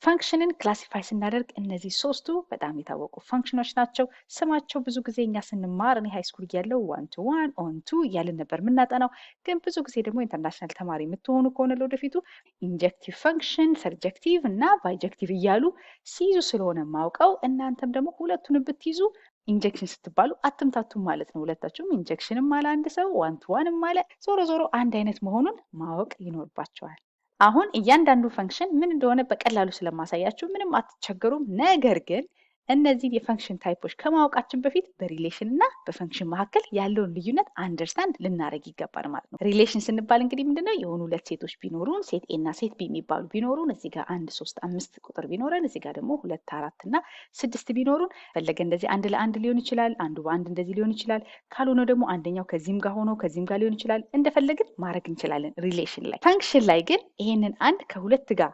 Function ን classify ስናደርግ እነዚህ ሶስቱ በጣም የታወቁ function ኖች ናቸው። ስማቸው ብዙ ጊዜ እኛ ስንማር፣ እኔ high school እያለሁ one to one፣ onto እያልን ነበር የምናጠናው። ግን ብዙ ጊዜ ደግሞ international ተማሪ የምትሆኑ ከሆነ ለወደፊቱ injective function፣ surjective እና bijective እያሉ ሲይዙ ስለሆነ ማውቀው፣ እናንተም ደግሞ ሁለቱን ብትይዙ injection ስትባሉ አትምታቱም ማለት ነው። ሁለታችሁም injection ም አለ አንድ ሰው፣ one to one ም አለ፣ ዞሮ ዞሮ አንድ አይነት መሆኑን ማወቅ ይኖርባቸዋል። አሁን እያንዳንዱ function ምን እንደሆነ በቀላሉ ስለማሳያችሁ ምንም አትቸገሩም። ነገር ግን እነዚህን የ function type ኦች ከማወቃችን በፊት በ relation እና በ function መካከል ያለውን ልዩነት understand ልናደርግ ይገባል ማለት ነው። Relation ስንባል እንግዲህ ምንድነው? የሆኑ ሁለት set ኦች ቢኖሩን፣ set A እና set B የሚባሉ ቢኖሩን፣ እዚህ ጋር አንድ፣ ሶስት፣ አምስት ቁጥር ቢኖረን፣ እዚህ ጋር ደግሞ ሁለት፣ አራት እና ስድስት ቢኖሩን፣ ፈለገ እንደዚህ አንድ ለአንድ ሊሆን ይችላል። አንዱ በአንድ እንደዚህ ሊሆን ይችላል። ካልሆነ ደግሞ አንደኛው ከዚህም ጋር ሆኖ ከዚህም ጋር ሊሆን ይችላል። እንደፈለግን ማድረግ እንችላለን relation ላይ። Function ላይ ግን ይሄንን አንድ ከሁለት ጋር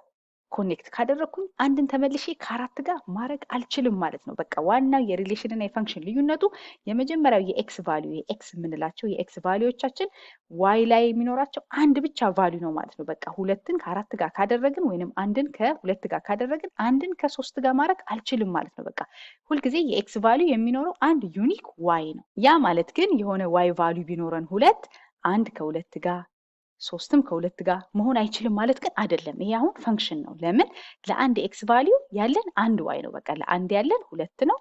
connect ካደረግኩኝ አንድን ተመልሼ ከአራት ጋር ማድረግ አልችልም ማለት ነው። በቃ ዋናው የ relation እና የ function ልዩነቱ የመጀመሪያው የ x value፣ የ x የምንላቸው የ x value ዎቻችን y ላይ የሚኖራቸው አንድ ብቻ value ነው ማለት ነው። በቃ ሁለትን ከአራት ጋር ካደረግን ወይንም አንድን ከሁለት ጋር ካደረግን አንድን ከሶስት ጋር ማድረግ አልችልም ማለት ነው። በቃ ሁልጊዜ የ x value የሚኖረው አንድ unique y ነው። ያ ማለት ግን የሆነ y value ቢኖረን ሁለት፣ አንድ ከሁለት ጋር፣ ሶስትም ከሁለት ጋር መሆን አይችልም ማለት ግን አይደለም። ይሄ አሁን function ነው። ለምን? ለአንድ x value ያለን አንድ y ነው። በቃ ለአንድ ያለን ሁለት ነው፣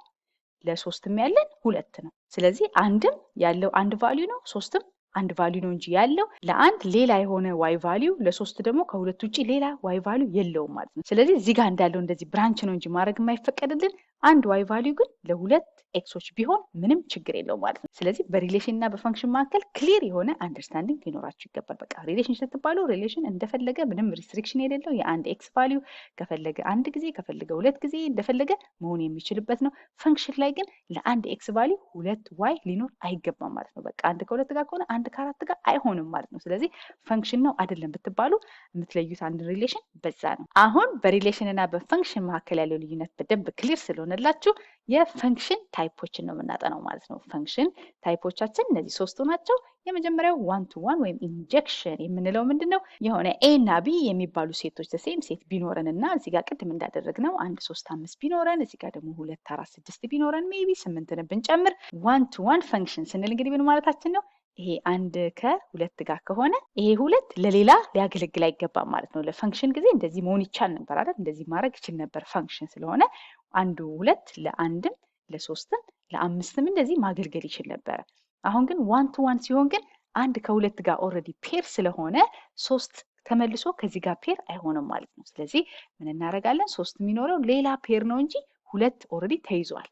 ለሶስትም ያለን ሁለት ነው። ስለዚህ አንድም ያለው አንድ value ነው፣ ሶስትም አንድ value ነው እንጂ ያለው ለአንድ ሌላ የሆነ y value፣ ለሶስት ደግሞ ከሁለት ውጭ ሌላ y value የለውም ማለት ነው። ስለዚህ እዚህ ጋር እንዳለው እንደዚህ branch ነው እንጂ ማድረግ የማይፈቀድልን፣ አንድ y value ግን ለሁለት x ኦች ቢሆን ምንም ችግር የለውም ማለት ነው። ስለዚህ በ relation እና በ function መካከል clear የሆነ understanding ሊኖራችሁ ይገባል። በቃ relation ስትባሉ relation እንደፈለገ ምንም restriction የሌለው፣ የአንድ x value ከፈለገ አንድ ጊዜ፣ ከፈለገ ሁለት ጊዜ እንደፈለገ መሆን የሚችልበት ነው። Function ላይ ግን ለአንድ x value ሁለት y ሊኖር አይገባም ማለት ነው። በቃ አንድ ከሁለት ጋር ከሆነ አንድ ከአራት ጋር አይሆንም ማለት ነው። ስለዚህ function ነው አይደለም ብትባሉ የምትለዩት አንድ relation በዛ ነው። አሁን በ relation እና በ function መካከል ያለው ልዩነት በደንብ clear ስለሆነላችሁ የ function type ኦችን ነው የምናጠናው ማለት ነው። Function type ኦቻችን እነዚህ ሶስቱ ናቸው። የመጀመሪያው one to one ወይም injection የምንለው ምንድን ነው? የሆነ A እና B የሚባሉ set ኦች፣ same set ቢኖረን እና እዚህ ጋር ቅድም እንዳደረግነው አንድ፣ ሶስት፣ አምስት ቢኖረን፣ እዚህ ጋር ደግሞ ሁለት፣ አራት፣ ስድስት ቢኖረን፣ maybe ስምንትን ብንጨምር፣ one to one function ስንል እንግዲህ ምን ማለታችን ነው? ይሄ አንድ ከሁለት ጋር ከሆነ ይሄ ሁለት ለሌላ ሊያገለግል አይገባም ማለት ነው። ለ function ጊዜ እንደዚህ መሆን ይቻል ነበር አይደል? እንደዚህ ማድረግ ይችል ነበር። Function ስለሆነ አንዱ ሁለት ለአንድም ለሶስትም ለአምስትም እንደዚህ ማገልገል ይችል ነበረ። አሁን ግን one to one ሲሆን ግን አንድ ከሁለት ጋር already pair ስለሆነ ሶስት ተመልሶ ከዚህ ጋር pair አይሆንም ማለት ነው። ስለዚህ ምን እናደርጋለን? ሶስት የሚኖረው ሌላ pair ነው እንጂ ሁለት already ተይዟል።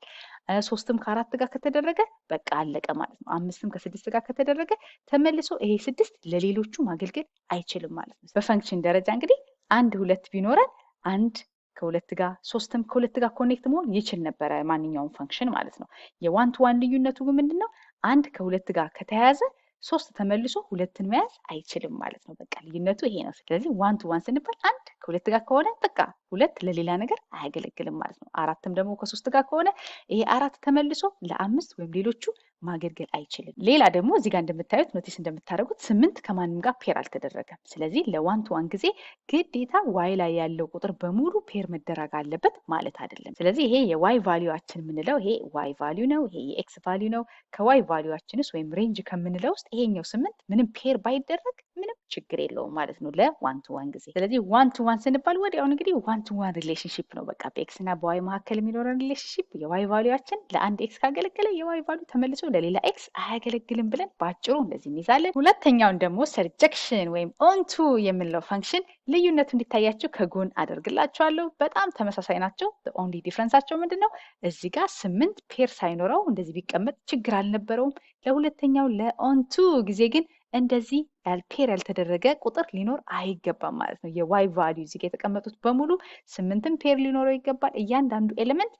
ሶስትም ከአራት ጋር ከተደረገ በቃ አለቀ ማለት ነው። አምስትም ከስድስት ጋር ከተደረገ ተመልሶ ይሄ ስድስት ለሌሎቹ ማገልገል አይችልም ማለት ነው። በ function ደረጃ እንግዲህ አንድ ሁለት ቢኖረን አንድ ከሁለት ጋር፣ ሶስትም ከሁለት ጋር connect መሆን ይችል ነበረ ማንኛውም function ማለት ነው። የ one to one ልዩነቱ ግን ምንድን ነው? አንድ ከሁለት ጋር ከተያያዘ ሶስት ተመልሶ ሁለትን መያዝ አይችልም ማለት ነው። በቃ ልዩነቱ ይሄ ነው። ስለዚህ one to one ስንባል አንድ ከሁለት ጋር ከሆነ በቃ ሁለት ለሌላ ነገር አያገለግልም ማለት ነው። አራትም ደግሞ ከሶስት ጋር ከሆነ ይሄ አራት ተመልሶ ለአምስት ወይም ሌሎቹ ማገልገል አይችልም። ሌላ ደግሞ እዚህ ጋር እንደምታዩት፣ notice እንደምታደርጉት ስምንት ከማንም ጋር pair አልተደረገም። ስለዚህ ለ one to one ጊዜ ግዴታ y ላይ ያለው ቁጥር በሙሉ pair መደረግ አለበት ማለት አይደለም። ስለዚህ ይሄ የ y value ኣችን የምንለው ይሄ y value ነው፣ ይሄ የ x value ነው። ከ y value ኣችን ውስጥ ወይም range ከምንለው ውስጥ ይሄኛው ስምንት ምንም pair ባይደረግ ምንም ችግር የለውም ማለት ነው ለ one to one ጊዜ። ስለዚህ one to one ስንባል ወዲያውኑ እንግዲህ one to one relationship ነው። በቃ በ x እና በ y መካከል የሚኖረን relationship የ y value ኣችን ለአንድ x ካገለገለ የ y value ተመልሶ ለሌላ x አያገለግልም ብለን በአጭሩ እንደዚህ እንይዛለን። ሁለተኛውን ደግሞ surjection ወይም onto የምንለው function ልዩነቱ እንዲታያችሁ ከጎን አደርግላችኋለሁ። በጣም ተመሳሳይ ናቸው። Only difference ኣቸው ምንድን ነው? እዚህ ጋር ስምንት pair ሳይኖረው እንደዚህ ቢቀመጥ ችግር አልነበረውም። ለሁለተኛው ለ onto ጊዜ ግን እንደዚህ pair ያልተደረገ ቁጥር ሊኖር አይገባም ማለት ነው። የ y value እዚህ ጋር የተቀመጡት በሙሉ ስምንትም pair ሊኖረው ይገባል። እያንዳንዱ element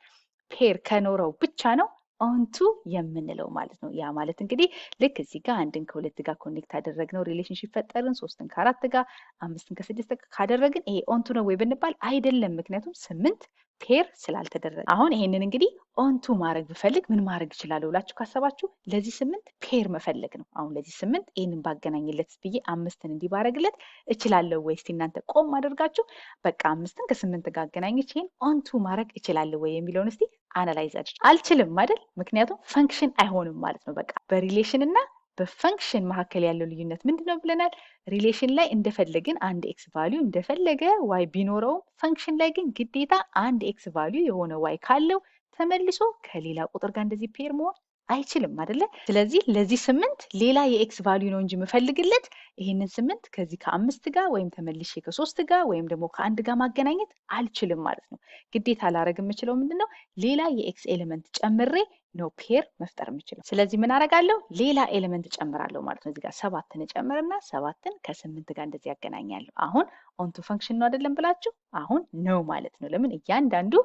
pair ከኖረው ብቻ ነው onto የምንለው ማለት ነው። ያ ማለት እንግዲህ ልክ እዚህ ጋር አንድን ከሁለት ጋር connect አደረግነው relationship ፈጠርን፣ ሶስትን ከአራት ጋር፣ አምስትን ከስድስት ጋር ካደረግን ይሄ onto ነው ወይ ብንባል አይደለም። ምክንያቱም 8 pair ስላልተደረገ። አሁን ይሄንን እንግዲህ onto ማድረግ ብፈልግ ምን ማድረግ እችላለሁ ብላችሁ ካሰባችሁ ለዚህ 8 pair መፈለግ ነው። አሁን ለዚህ 8 ይሄንን ባገናኝለት ብዬ አምስትን እንዲህ ባረግለት እችላለሁ ወይ? እስቲ እናንተ ቆም አድርጋችሁ በቃ አምስትን ከስምንት ጋር አገናኝቼ ይሄን onto ማድረግ እችላለሁ ወይ የሚለውን እስቲ analyze አድርጉ። አልችልም አይደል? ምክንያቱም function አይሆንም ማለት ነው። በቃ በ relation እና በ function መካከል ያለው ልዩነት ምንድነው ብለናል? relation ላይ እንደፈለግን አንድ x value እንደፈለገ y ቢኖረውም function ላይ ግን ግዴታ አንድ x value የሆነ y ካለው ተመልሶ ከሌላ ቁጥር ጋር እንደዚህ pair መሆን አይችልም አይደለ? ስለዚህ ለዚህ 8 ሌላ የ x value ነው እንጂ የምፈልግለት ይሄንን 8 ከዚህ ከአምስት ጋር ወይም ተመልሼ ከሶስት ጋር ወይም ደግሞ ከአንድ ጋር ማገናኘት አልችልም ማለት ነው። ግዴታ ላረግ የምችለው ምንድነው? ሌላ የ x element ጨምሬ ነው pair መፍጠር የምችለው። ስለዚህ ምን አደርጋለሁ? ሌላ element ጨምራለሁ ማለት ነው። እዚህ ጋር 7ን ጨምርና 7ን ከ8 ጋር እንደዚህ ያገናኛለሁ። አሁን onto function ነው አይደለም ብላችሁ አሁን ነው ማለት ነው። ለምን እያንዳንዱ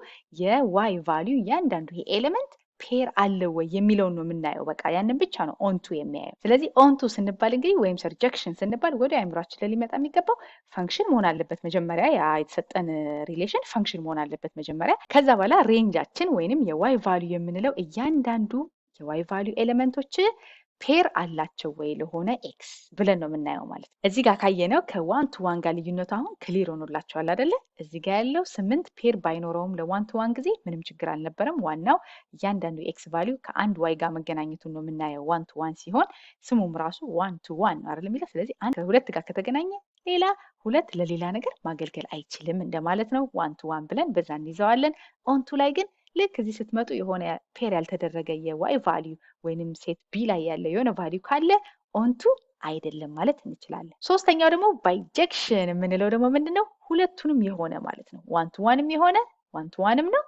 የ y value እያንዳንዱ ይሄ element pair አለ ወይ የሚለውን ነው የምናየው። በቃ ያንን ብቻ ነው onto የሚያየው። ስለዚህ onto ስንባል እንግዲህ ወይም surjection ስንባል ወደ አእምሯችን ላይ ሊመጣ የሚገባው function መሆን አለበት መጀመሪያ። ያ የተሰጠን relation function መሆን አለበት መጀመሪያ። ከዛ በኋላ range ኣችን ወይንም የ y value የምንለው እያንዳንዱ የ y value element ኦች pair አላቸው ወይ ለሆነ x ብለን ነው የምናየው ማለት ነው። እዚህ ጋር ካየነው ከ one to one ጋር ልዩነቱ አሁን clear ሆኖላችኋል አይደለ? እዚህ ጋር ያለው 8 pair ባይኖረውም ለ one to one ጊዜ ምንም ችግር አልነበረም። ዋናው እያንዳንዱ x value ከአንድ y ጋር መገናኘቱን ነው የምናየው one to one ሲሆን ስሙም ራሱ one to one ነው አይደል የሚለው። ስለዚህ አንድ ከሁለት ጋር ከተገናኘ ሌላ ሁለት ለሌላ ነገር ማገልገል አይችልም እንደማለት ነው። one to one ብለን በዛ እንይዘዋለን። onto ላይ ግን ልክ እዚህ ስትመጡ የሆነ pair ያልተደረገ የ y value ወይንም set B ላይ ያለ የሆነ value ካለ onto አይደለም ማለት እንችላለን። ሶስተኛው ደግሞ bijection የምንለው ደግሞ ምንድነው? ሁለቱንም የሆነ ማለት ነው። one to one ም የሆነ one to one ም ነው፣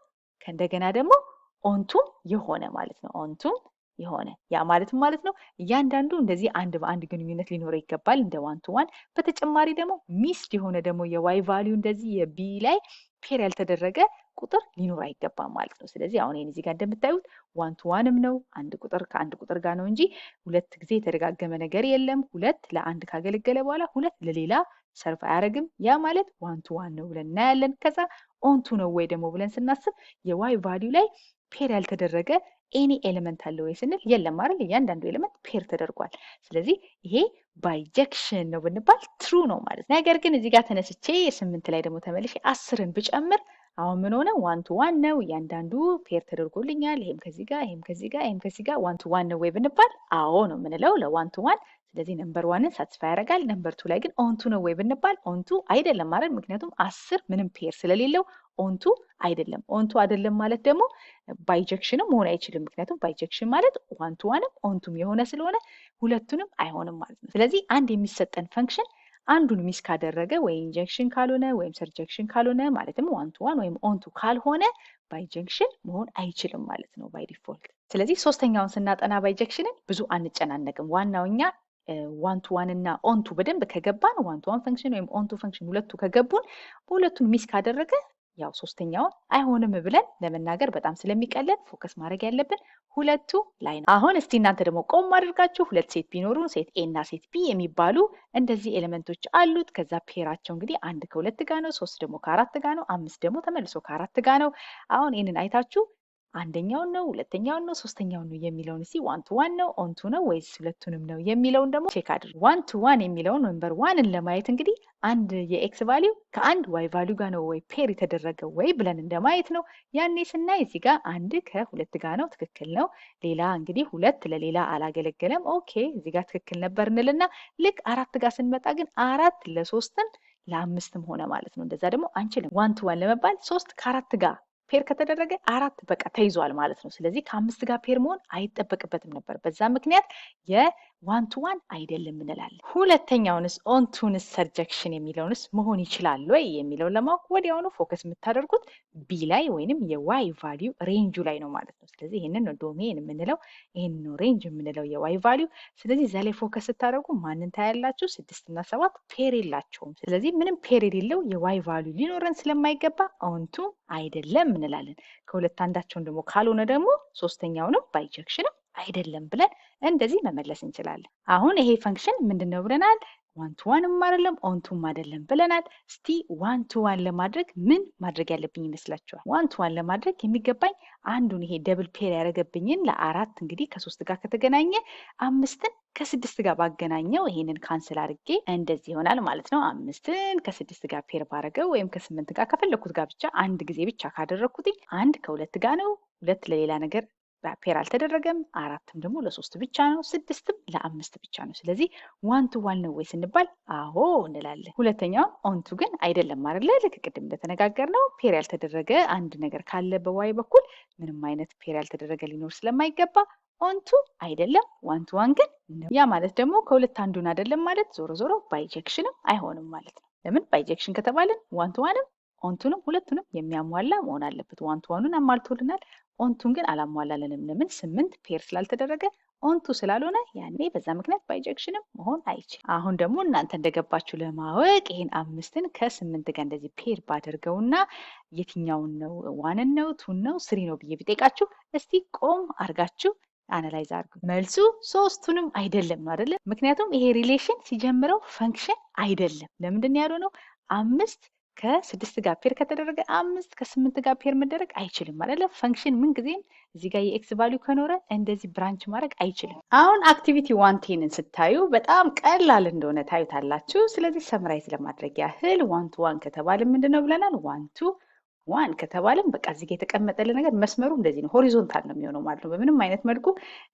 ከእንደገና ደግሞ onto ም የሆነ ማለት ነው። onto ም የሆነ ያ ማለትም ማለት ነው እያንዳንዱ እንደዚህ አንድ በአንድ ግንኙነት ሊኖረው ይገባል እንደ one to one። በተጨማሪ ደግሞ missed የሆነ ደግሞ የ y value እንደዚህ የ B ላይ pair ያልተደረገ ቁጥር ሊኖር አይገባም ማለት ነው። ስለዚህ አሁን ይሄን እዚህ ጋር እንደምታዩት one to one ም ነው፣ አንድ ቁጥር ከአንድ ቁጥር ጋር ነው እንጂ ሁለት ጊዜ የተደጋገመ ነገር የለም። ሁለት ለአንድ ካገለገለ በኋላ ሁለት ለሌላ serve አያደርግም። ያ ማለት one to one ነው ብለን እናያለን። ከዛ onto ነው ወይ ደግሞ ብለን ስናስብ የ y value ላይ pair ያልተደረገ any element አለ ወይ ስንል የለም አይደል? እያንዳንዱ element pair ተደርጓል። ስለዚህ ይሄ bijection ነው ብንባል true ነው ማለት ነው። ነገር ግን እዚህ ጋር ተነስቼ 8 ላይ ደግሞ ተመልሼ 10ን ብጨምር አሁን ምን ሆነ? one to one ነው፣ እያንዳንዱ pair ተደርጎልኛል። ይሄም ከዚህ ጋር፣ ይሄም ከዚህ ጋር፣ ይሄም ከዚህ ጋር one to one ነው ወይ ብንባል አዎ ነው የምንለው ለ one to one። ስለዚህ number one ን satisfy ያደርጋል። number two ላይ ግን onto ነው ወይ ብንባል onto አይደለም ማለት፣ ምክንያቱም 10 ምንም pair ስለሌለው onto አይደለም። onto አይደለም ማለት ደግሞ bijection ም መሆን አይችልም። ምክንያቱም bijection ማለት one to one ም onto ም የሆነ ስለሆነ ሁለቱንም አይሆንም ማለት ነው። ስለዚህ አንድ የሚሰጠን function አንዱን miss ካደረገ ወይ injection ካልሆነ ወይም surjection ካልሆነ ማለትም one to one ወይም onto ካልሆነ bijection መሆን አይችልም ማለት ነው by default። ስለዚህ ሶስተኛውን ስናጠና bijection ን ብዙ አንጨናነቅም። ዋናው እኛ one to one እና onto በደንብ ከገባን one to one function ወይም onto function ሁለቱ ከገቡን በሁለቱን miss ካደረገ ያው ሶስተኛውን አይሆንም ብለን ለመናገር በጣም ስለሚቀለን focus ማድረግ ያለብን ሁለቱ ላይ ነው። አሁን እስቲ እናንተ ደግሞ ቆም አድርጋችሁ ሁለት set ቢኖሩ set A እና set B የሚባሉ እንደዚህ element ኦች አሉት። ከዛ pair ኣቸው እንግዲህ አንድ ከሁለት ጋር ነው፣ ሶስት ደግሞ ከአራት ጋር ነው፣ አምስት ደግሞ ተመልሶ ከአራት ጋር ነው። አሁን ይህንን አይታችሁ አንደኛውን ነው ሁለተኛውን ነው ሶስተኛውን ነው የሚለውን እስቲ one to one ነው onto ነው ወይስ ሁለቱንም ነው የሚለውን ደግሞ check አድርጉ። one to one የሚለውን number one ን ለማየት እንግዲህ አንድ የ x value ከአንድ y value ጋር ነው ወይ pair የተደረገ ወይ ብለን እንደማየት ነው። ያኔ ስናይ እዚህ ጋር አንድ ከሁለት ጋር ነው፣ ትክክል ነው። ሌላ እንግዲህ ሁለት ለሌላ አላገለገለም፣ okay እዚህ ጋር ትክክል ነበር እንልና ልክ አራት ጋር ስንመጣ ግን አራት ለሶስትም ለአምስትም ሆነ ማለት ነው። እንደዛ ደግሞ አንችልም። one to one ለመባል ሶስት ከአራት ጋር pair ከተደረገ አራት በቃ ተይዟል ማለት ነው። ስለዚህ ከአምስት ጋር pair መሆን አይጠበቅበትም ነበር። በዛ ምክንያት የ one to one አይደለም እንላለን። ሁለተኛውንስ onto ንስ surjection የሚለውንስ መሆን ይችላል ወይ የሚለውን ለማወቅ ወዲያውኑ focus የምታደርጉት B ላይ ወይንም የ y value range ኡ ላይ ነው ማለት ነው። ስለዚህ ይህንን ነው domain የምንለው፣ ይህንን ነው range የምንለው የ y value። ስለዚህ እዛ ላይ focus ስታደርጉ ማንን ታያላችሁ? 6 እና 7 pair የላቸውም። ስለዚህ ምንም pair የሌለው የ y value ሊኖረን ስለማይገባ onto አይደለም እንላለን። ከሁለት አንዳቸውን ደግሞ ካልሆነ ደግሞ ሶስተኛውንም bijection ም አይደለም ብለን እንደዚህ መመለስ እንችላለን። አሁን ይሄ function ምንድነው ብለናል? one to one ም አይደለም onto ም አይደለም ብለናል። እስቲ one to one ለማድረግ ምን ማድረግ ያለብኝ ይመስላችኋል? one to one ለማድረግ የሚገባኝ አንዱን ይሄ double pair ያደረገብኝን ለአራት እንግዲህ ከሶስት ጋር ከተገናኘ አምስትን ከስድስት ጋር ባገናኘው ይሄንን cancel አድርጌ እንደዚህ ይሆናል ማለት ነው። አምስትን ከስድስት ጋር pair ባረገው ወይም ከስምንት ጋር ከፈለኩት ጋር ብቻ አንድ ጊዜ ብቻ ካደረኩትኝ አንድ ከሁለት ጋር ነው፣ ሁለት ለሌላ ነገር pair አልተደረገም፣ አራትም ደግሞ ለሶስት ብቻ ነው፣ ስድስትም ለአምስት ብቻ ነው። ስለዚህ one to one ነው ወይ ስንባል አዎ እንላለን። ሁለተኛው onto ግን አይደለም አይደለ? ልክ ቅድም እንደተነጋገርነው pair ያልተደረገ አንድ ነገር ካለ በ y በኩል ምንም አይነት pair ያልተደረገ ሊኖር ስለማይገባ onto አይደለም፣ one to one ግን ነው። ያ ማለት ደግሞ ከሁለት አንዱን አይደለም ማለት ዞሮ ዞሮ bijection ም አይሆንም ማለት ነው። ለምን bijection ከተባለን one to one ም onto ንም ሁለቱንም የሚያሟላ መሆን አለበት። one to one ኑን አሟልቶልናል፣ onto ን ግን አላሟላለንም። ለምን? ስምንት pair ስላልተደረገ onto ስላልሆነ ያኔ በዛ ምክንያት bijection ም መሆን አይችልም። አሁን ደግሞ እናንተ እንደገባችሁ ለማወቅ ይሄን አምስትን ከስምንት ጋር እንደዚህ pair ባደርገውና የትኛውን ነው one ን ነው two ን ነው three ነው ብዬ ቢጠይቃችሁ እስቲ ቆም አርጋችሁ analyze አድርጉ። መልሱ ሶስቱንም አይደለም ነው አይደለ? ምክንያቱም ይሄ relation ሲጀምረው function አይደለም። ለምንድን ነው ያልሆነው? አምስት ከስድስት ጋር pair ከተደረገ አምስት ከስምንት ጋር pair መደረግ አይችልም አይደለ? function ምን ጊዜም እዚህ ጋር የ x value ከኖረ እንደዚህ branch ማድረግ አይችልም። አሁን activity 1.10 ን ስታዩ በጣም ቀላል እንደሆነ ታዩታላችሁ። ስለዚህ summarize ለማድረግ ያህል one to one ከተባለ ምንድነው ብለናል? one to one ከተባለም በቃ እዚህ ጋር የተቀመጠልን ነገር መስመሩ እንደዚህ ነው፣ horizontal ነው የሚሆነው ማለት ነው። በምንም አይነት መልኩ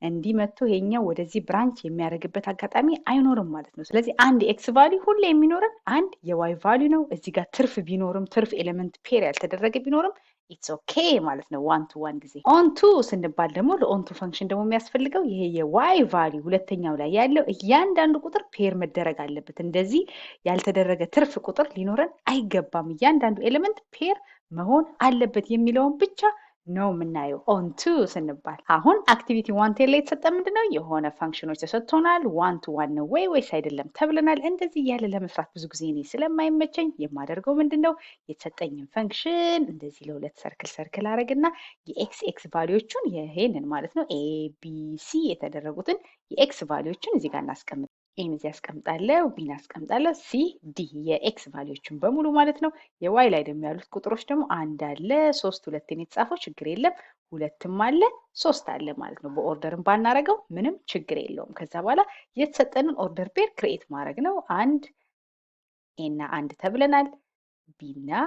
እንዲህ መጥቶ ይሄኛው ወደዚህ branch የሚያደርግበት አጋጣሚ አይኖርም ማለት ነው። ስለዚህ አንድ x value ሁሌ የሚኖረን አንድ የ y value ነው። እዚህ ጋር ትርፍ ቢኖርም ትርፍ element pair ያልተደረገ ቢኖርም it's okay ማለት ነው። one to one ጊዜ onto ስንባል ደግሞ ለ onto function ደግሞ የሚያስፈልገው ይሄ የ y value ሁለተኛው ላይ ያለው እያንዳንዱ ቁጥር pair መደረግ አለበት። እንደዚህ ያልተደረገ ትርፍ ቁጥር ሊኖረን አይገባም። እያንዳንዱ element pair መሆን አለበት የሚለውን ብቻ ነው የምናየው onto ስንባል። አሁን activity 1.10 ላይ የተሰጠ ምንድነው የሆነ function ኖች ተሰጥቶናል። one to one ነው ወይ ወይስ አይደለም ተብለናል። እንደዚህ እያለ ለመስራት ብዙ ጊዜ እኔ ስለማይመቸኝ የማደርገው ምንድነው የተሰጠኝን function እንደዚህ ለሁለት circle circle አረግና የ x x value ዎቹን ይሄንን ማለት ነው a b c የተደረጉትን የ x value ዎቹን እዚህ ጋር እናስቀምጥ። A ን እዚህ አስቀምጣለሁ፣ B ን አስቀምጣለሁ፣ C D የ x value ዎቹን በሙሉ ማለት ነው። የ y ላይ ደግሞ ያሉት ቁጥሮች ደግሞ አንድ አለ፣ ሶስት ሁለትን የተጻፈው ችግር የለም፣ ሁለትም አለ፣ ሶስት አለ ማለት ነው። በ order ም ባናረገው ምንም ችግር የለውም። ከዛ በኋላ የተሰጠንን order pair create ማድረግ ነው። አንድ A ና አንድ ተብለናል። B ና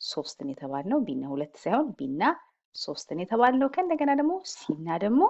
ሶስትን የተባልነው B ና ሁለት ሳይሆን B ና ሶስትን የተባልነው። ከእንደገና ደግሞ C ና ደግሞ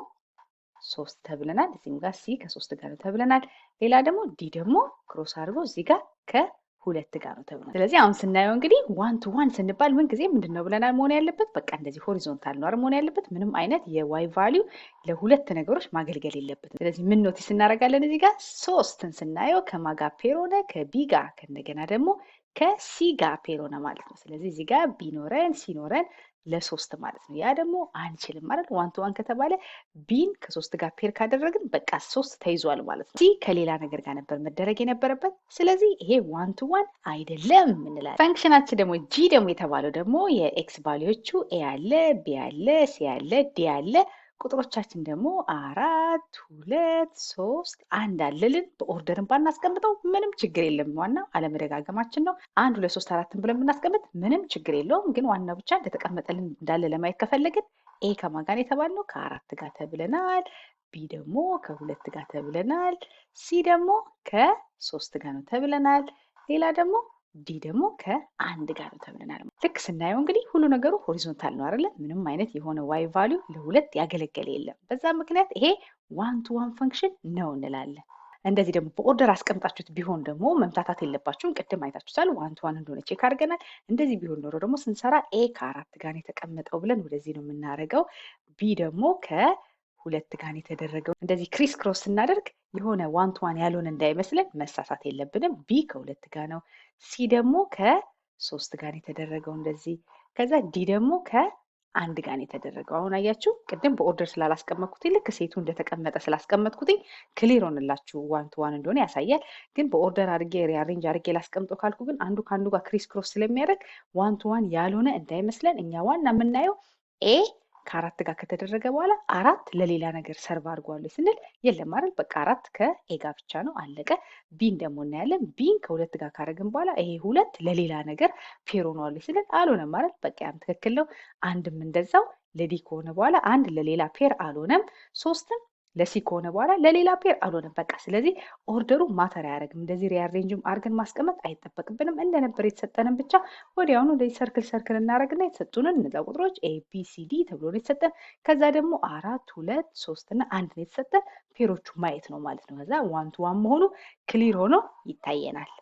ሶስት ተብለናል። እዚህም ጋር C ከሶስት ጋር ነው ተብለናል። ሌላ ደግሞ D ደግሞ cross አድርጎ እዚህ ጋር ከሁለት ጋር ነው ተብለናል። ስለዚህ አሁን ስናየው እንግዲህ one to one ስንባል ምን ጊዜ ምንድነው ብለናል መሆን ያለበት? በቃ እንደዚህ horizontal ነው አይደል መሆን ያለበት። ምንም አይነት የ y value ለሁለት ነገሮች ማገልገል የለበትም። ስለዚህ ምን notice እናደርጋለን እዚህ ጋር ሶስትን ስናየው ከማጋ pair ሆነ ከ B ጋር ከእንደገና ደግሞ ከ C ጋር pair ሆነ ማለት ነው። ስለዚህ እዚህ ጋር B ኖረን C ኖረን ለሶስት ማለት ነው። ያ ደግሞ አንችልም ማለት one to one ከተባለ B ን ከሶስት ጋር pair ካደረግን በቃ ሶስት ተይዟል ማለት ነው። C ከሌላ ነገር ጋር ነበር መደረግ የነበረበት። ስለዚህ ይሄ one to one አይደለም እንላለን። function ኣችን ደግሞ g ደግሞ የተባለው ደግሞ የ x value ዎቹ A አለ፣ B አለ፣ C አለ፣ D አለ። ቁጥሮቻችን ደግሞ አራት፣ ሁለት፣ ሶስት፣ አንድ አለልን። በ order ን ባናስቀምጠው ምንም ችግር የለም። ዋናው አለመደጋገማችን ነው። አንድ ሁለት ሶስት አራትን ብለን ብናስቀምጥ ምንም ችግር የለውም። ግን ዋናው ብቻ እንደተቀመጠልን እንዳለ ለማየት ከፈለግን A ከማን ጋር የተባልነው ከአራት ጋር ተብለናል። B ደግሞ ከሁለት ጋር ተብለናል። C ደግሞ ከሶስት ጋር ነው ተብለናል። ሌላ ደግሞ D ደግሞ ከአንድ ጋር ነው ተብለናል። ልክ ስናየው እንግዲህ ሁሉ ነገሩ horizontal ነው አይደለ? ምንም አይነት የሆነ y value ለሁለት ያገለገለ የለም። በዛ ምክንያት ይሄ one to one function ነው እንላለን። እንደዚህ ደግሞ በ order አስቀምጣችሁት ቢሆን ደግሞ መምታታት የለባችሁም። ቅድም አይታችሁታል one to one እንደሆነ check አድርገናል። እንደዚህ ቢሆን ኖሮ ደግሞ ስንሰራ A ከአራት ጋር የተቀመጠው ብለን ወደዚህ ነው የምናደርገው። B ደግሞ ከሁለት ጋር የተደረገው። እንደዚህ criss cross ስናደርግ የሆነ one to one ያልሆነ እንዳይመስለን መሳሳት የለብንም። B ከሁለት ጋር ነው። C ደግሞ ከሶስት ጋር የተደረገው እንደዚህ። ከዛ D ደግሞ ከአንድ አንድ ጋር ነው የተደረገው። አሁን አያችሁ፣ ቅድም በ order ስላላስቀመጥኩት፣ ልክ set ኡ እንደተቀመጠ ስላስቀመጥኩትኝ clear ሆንላችሁ one to one እንደሆነ ያሳያል። ግን በ order አድርጌ rearrange አድርጌ ላስቀምጠው ካልኩ ግን አንዱ ከአንዱ ጋር criss cross ስለሚያደርግ one to one ያልሆነ እንዳይመስለን። እኛ ዋና የምናየው A ከአራት ጋር ከተደረገ በኋላ አራት ለሌላ ነገር serve አድርጓል ስንል የለም አይደል? በቃ አራት ከ A ጋር ብቻ ነው፣ አለቀ። B ን ደግሞ እናያለን። B ን ከሁለት ጋር ካደረግን በኋላ ይሄ ሁለት ለሌላ ነገር pair ሆኗል ስንል አልሆነም አይደል? በቃ ያም ትክክል ነው። አንድም እንደዛው ለ D ከሆነ በኋላ አንድ ለሌላ pair አልሆነም። ሶስትም ለ C ከሆነ በኋላ ለሌላ pair አልሆነም። በቃ ስለዚህ order ኡ matter አያደርግም። እንደዚህ rearrange ም አድርገን ማስቀመጥ አይጠበቅብንም። እንደነበር የተሰጠንን ብቻ ወዲያውኑ እንደዚህ circle circle እናደርግና የተሰጡንን እነዛ ቁጥሮች A B C D ተብሎ ነው የተሰጠን። ከዛ ደግሞ አራት፣ ሁለት፣ ሶስት እና አንድ ነው የተሰጠን። Pair ኦቹ ማየት ነው ማለት ነው። ከዛ one to one መሆኑ clear ሆኖ ይታየናል።